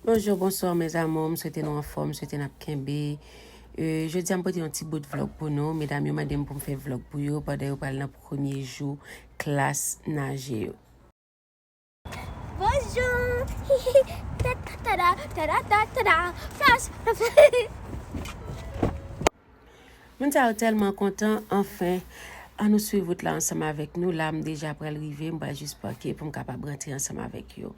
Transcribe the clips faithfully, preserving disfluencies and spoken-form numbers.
Bonjou, bonswa, mes amours. M swete nou anfòm, m swete n ap kenbe. Euh, jodi a, m pote yon ti bout vlòg pou nou. Medam yo mande m pou m fè vlòg pou yo pandan yo pral nan premye jou klas naje yo. Bonjou! Ta, ta, ta, ta, ta, ta, ta, ta, ta. Flash! Moun sa yo tèlman kontan, anfen. Ann nou swiv wout la ansanm avèk nou. La, m deja pral rive, m pral jis pake pou m kapab rantre ansanm avèk yo.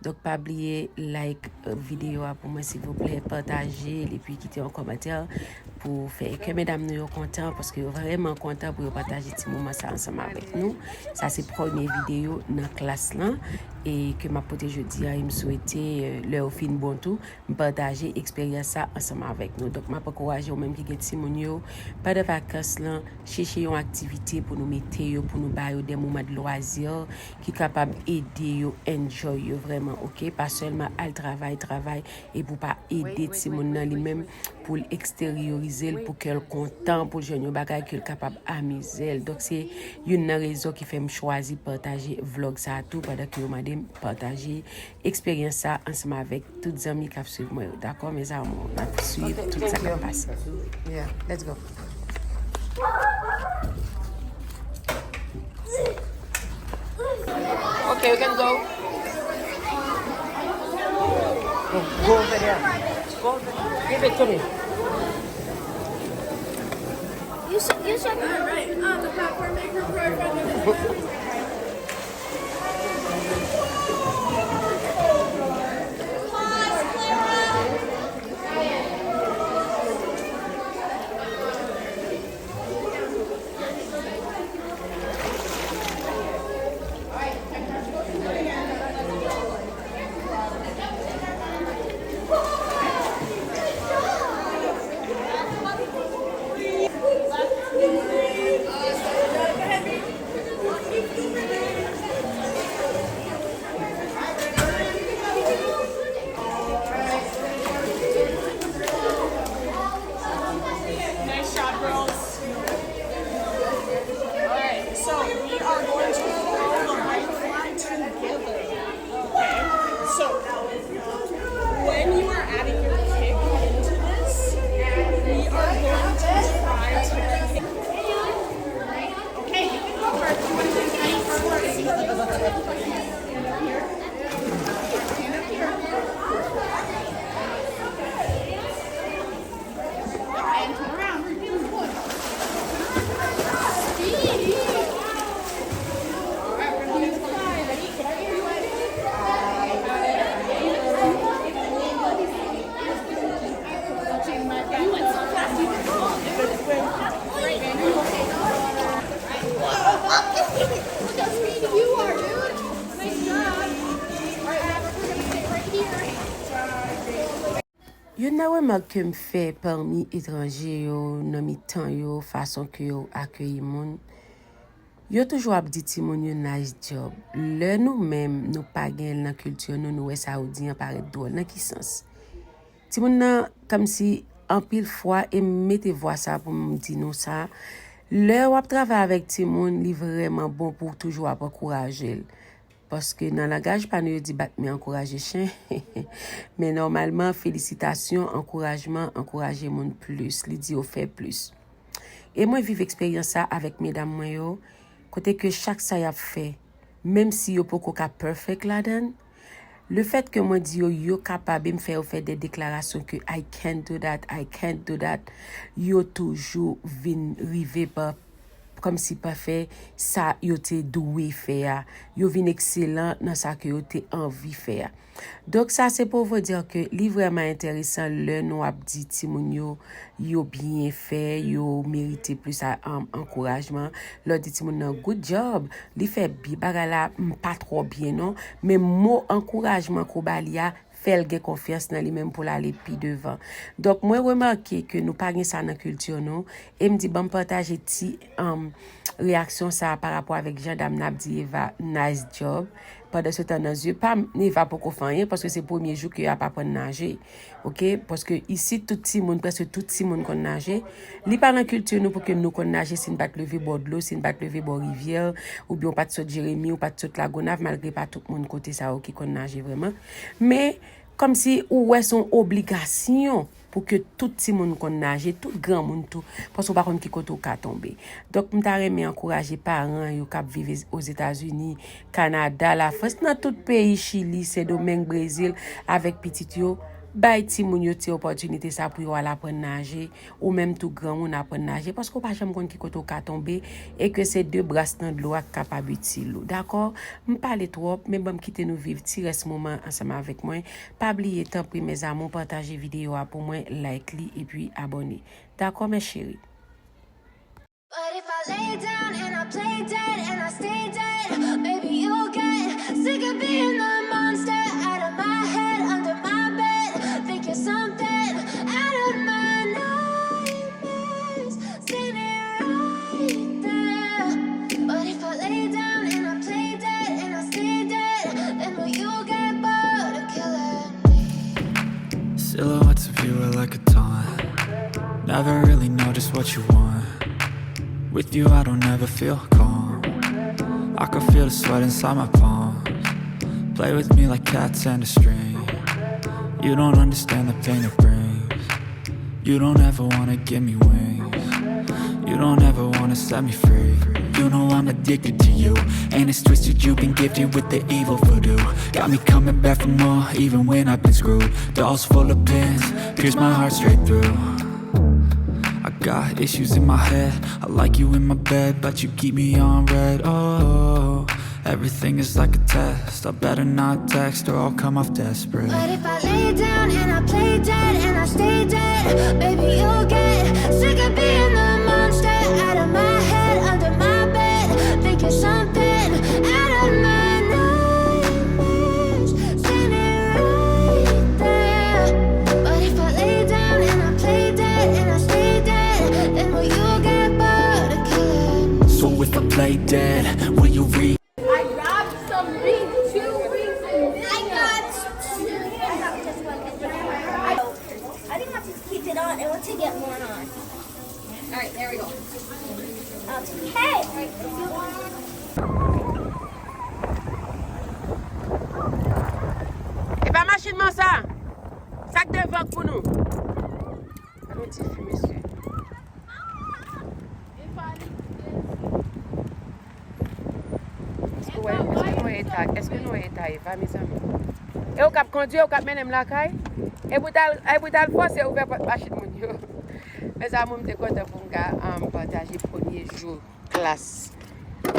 Donk, pa bliye like, euh, videyo a pou mwen, silvouplè, pataje l, epi kite yon kòmantè pou fè kè medam nou yo kontan, paske yo vrèman kontan pou yo pataje ti moman sa ansanm avèk nou. Sa se premye videyo nan klas lan, e ke m ap pote jodi a, e m swete, euh, lè yo fin bon tou, m pataje eksperyans sa ansanm avèk nou. Donk, m ap ankouraje ou menm ki gen timoun yo, pandan vakans lan, chèche yon aktivite pou nou mete yo, pou nou ba yo de moman de lwazi ki kapab ede yo enjoy yo vrèman, oke? Pa sèlman al travay, travay, epi w pa ede timoun nan li menm pou l eksteryorize l, pou kè l kontan, pou l jwenn yon bagay ke l kapab amize l. Donk, se youn nan rezon ki fè m chwazi pataje vlòg sa a tou, pandan ke yo mande m pataje eksperyans sa ansanm avèk tout zanmi k ap swiv mwen yo. Dakò, mes amours? N ap swiv tout sa k ap pase. Yeah, let's go. Okay, we can go. Go, go over there. Go over there. Give it to me. You should, you should. All right, on the platform, make room for everyone. Nice job, girls. All right, so we are going to follow the right line together. Okay, so when you are adding your kick into this, we are going to try to kick. Okay, you can go first. You want to do any first or any? Stand up here. Stand up here. And turn around. Good boy. Speedy. All right, we're gonna do this one. Ready? Can I hear you? You went so fast, you were gone. Great, man. You're okay. Look how speedy you are, dude. Nice job. All right, we're gonna stay right here. Youn nan remak ke m fè pami etranje yo nan mitan yo, fason ke yo akeyi moun, yo toujou ap di timoun yo nice job. Lè nou menm, nou pa gen l nan kilti nou, nou wè sa yo di an parèt dwòl. Nan ki sans? Timoun nan, kòmsi anpil fwa, e m mete vwa sa pou m di nou sa, lè w ap travay avèk timoun, li vrèman bon pou w toujou ap ankouraje l. Paske nan langaj pa nou, yo di bat men ankouraje chen. Men nòmalman, felisitasyon, ankourajman, ankouraje moun plis. Li di yo fè plis. E mwen viv eksperyans sa avèk medam mwen yo, kote ke chak sa y ap fè, menm si yo poko ka perfect ladan l, lefèt ke mwen di yo, yo kapab, e m fè yo fè de deklarasyon ke I can't do that, I can't do that, yo toujou vin rive pa kòmsi pa fè sa yo te dwe fè a. Yo vin ekselan nan sa ke yo te anvi fè a. Donk, sa se pou vou di ke li vrèman enteresan lè nou ap di timoun yo, yo byen fè, yo merite plis a, um, ankourajman. Lè w di timoun nan, good job, li fè bi-, bagay la, m, pa twò byen non. Men mo ankourajman ke w ba li a, fè l gen konfyans nan li menm pou l ale pi devan. Donk, mwen remake ke nou pa gen sa nan kilti nou, e m di, ban m pataje ti, um, reyaksyon sa a pa rapò avèk jan dam nan ap di Eva, nice job. Pandan se tan, nan zye pa m, Eva poko fè anyen, paske se premye jou ke y ap aprann naje. Oke? Paske isit, tout timoun, prèske tout timoun konn naje. Li pa nan kilti nou pou ke nou konn naje si n pa t leve bò dlo, si n pa t leve bò rivyè, oubyen w pa t sot Jeremi, w pa t sot Lagonav, malgre pa tout moun kote sa yo ki konn naje vrèman. Men, Kòmsi ou wè se yon obligasyon pou ke tout timoun konn naje, tout granmoun tou, paske w pa konn ki kote w ka tonbe. Donk, m ta renmen ankouraje paran yo k ap viv Ozetazini, Kanada, Lafrans, nan tout peyi, Chili, Sendomeng, Brezil, avèk pitit yo, bay timoun yo ti opòtinite sa pou yo al aprann naje, ou menm tou granmoun aprann naje, paske w pa janm konn ki kote w ka tonbe, e ke se de bras nan dlo a k kapab itil ou. Dakò? M pale twòp, men ban m kite nou viv ti rès moman ansanm avèk mwen. Pa bliye, tanpri, mes amours, pataje videyo a pou mwen, like li, epi abòne. Dakò, mes chéris? But if I lay down and I play dead and I stay dead, maybe you'll get sick of being the monster out of my head, under my bed, thinking something out of my nightmares, standing right there. But if I lay down and I play dead and I stay dead, then will you get bored of killing me? Silhouettes of you are like a taunt. Never really know just what you want. With you, I don't ever feel calm. I can feel the sweat inside my palms. Play with me like cats and a string. You don't understand the pain it brings. You don't ever wanna give me wings. You don't ever wanna set me free. You know I'm addicted to you. And it's twisted, you've been gifted with the evil voodoo. Got me coming back for more, even when I've been screwed. Dolls full of pins, pierce my heart straight through. I got issues in my head. I like you in my bed, but you keep me on red. Oh, everything is like a test. I better not text or I'll come off desperate. But if I lay down and I play dead and I stay dead, baby, you'll get sick of being the monster out of my head, under my bed, thinking something out of my nightmares, standing right there. But if I lay down and I play dead and I stay dead, then will you get bored of killing me? So if I play dead, will you re- I grabbed some rings, two rings, and I got two. I didn't want to keep it on. I want to get one on. All right, there we go. Okay. E pa machin man sa. Sa k devan k pou nou. Gade yon ti fi, mesye. Èske w wè, èske nou wè eta, èske nou wè eta Eva, mezanmi? E ou k ap kondui, ou k ap mennen m lakay? E pou t al, e pou t al fòse ouvè pòt machin moun yo. Mezanmi, m te kontan pou m ka, um, pataje premye jou klas,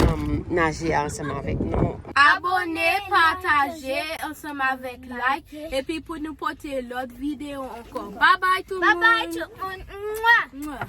um, naje a ansanm avèk nou. Abòne, pataje ansanm avèk like, epi pou nou pote lòt videyo ankò. Babay tout moun! Babay tout moun! Mwa! Mwa!